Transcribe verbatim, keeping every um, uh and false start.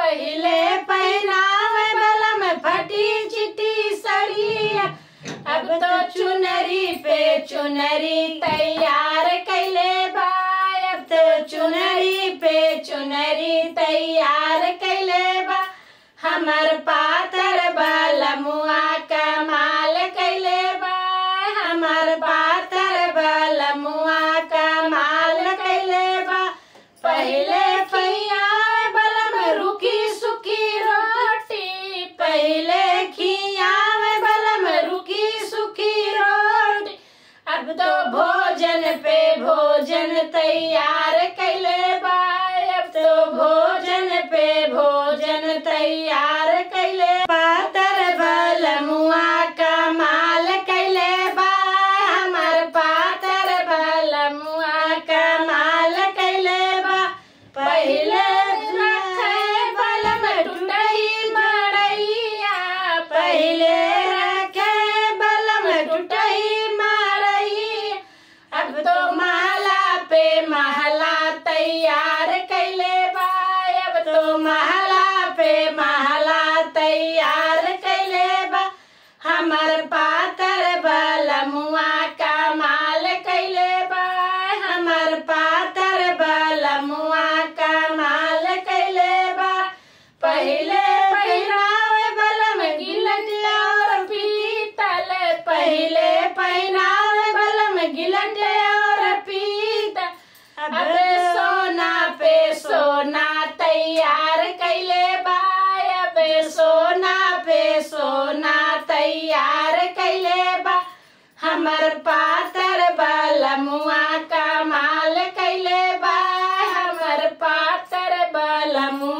पहिले पहिनावे बलम फटी चिटी सड़िया, अब तो चुनरी पे चुनरी तैयार कैले बा, अब तो चुनरी पे चुनरी तैयार कैले बा। हमर पातर बलमुआ कमाल कैले बा, हमर पातर बलमुआ कमाल कैले बा। पहिले पहियावे बलम रुकी सुखी रोटी, पहिले खियावे बलम रुकी सुखी रोटी। अब तो भोजन पे भोजन तैयार कैले बा, अब तो भोजन पे भोजन तैयार कैले। पातर बलमुआ कमाल कैले बा, हमर पातर बलमुआ कमाल कैले बा। पहिले रखे बलम टुटही मड़ैया, पहिले रखे बलम टुटही मड़ैया। अब तो महला पे महला तैयार कैले बा, अब तो महला पे महला तैयार कैले बा। हमर पातर बलमुआ कमाल कैले बा, हमर पातर बलमुआ कमाल कैले बा। पहिले पहिरावे बलम गिलट और पीतल, पहिले पहिरावे बलम गिलट और पीतल। अब सोना पे सोना तैयार कैले बा, अब सोना पे सोना तैयार कैले बा। हमर पातर बलमुआ कमाल कैले बा, हमर पातर बलमुआ।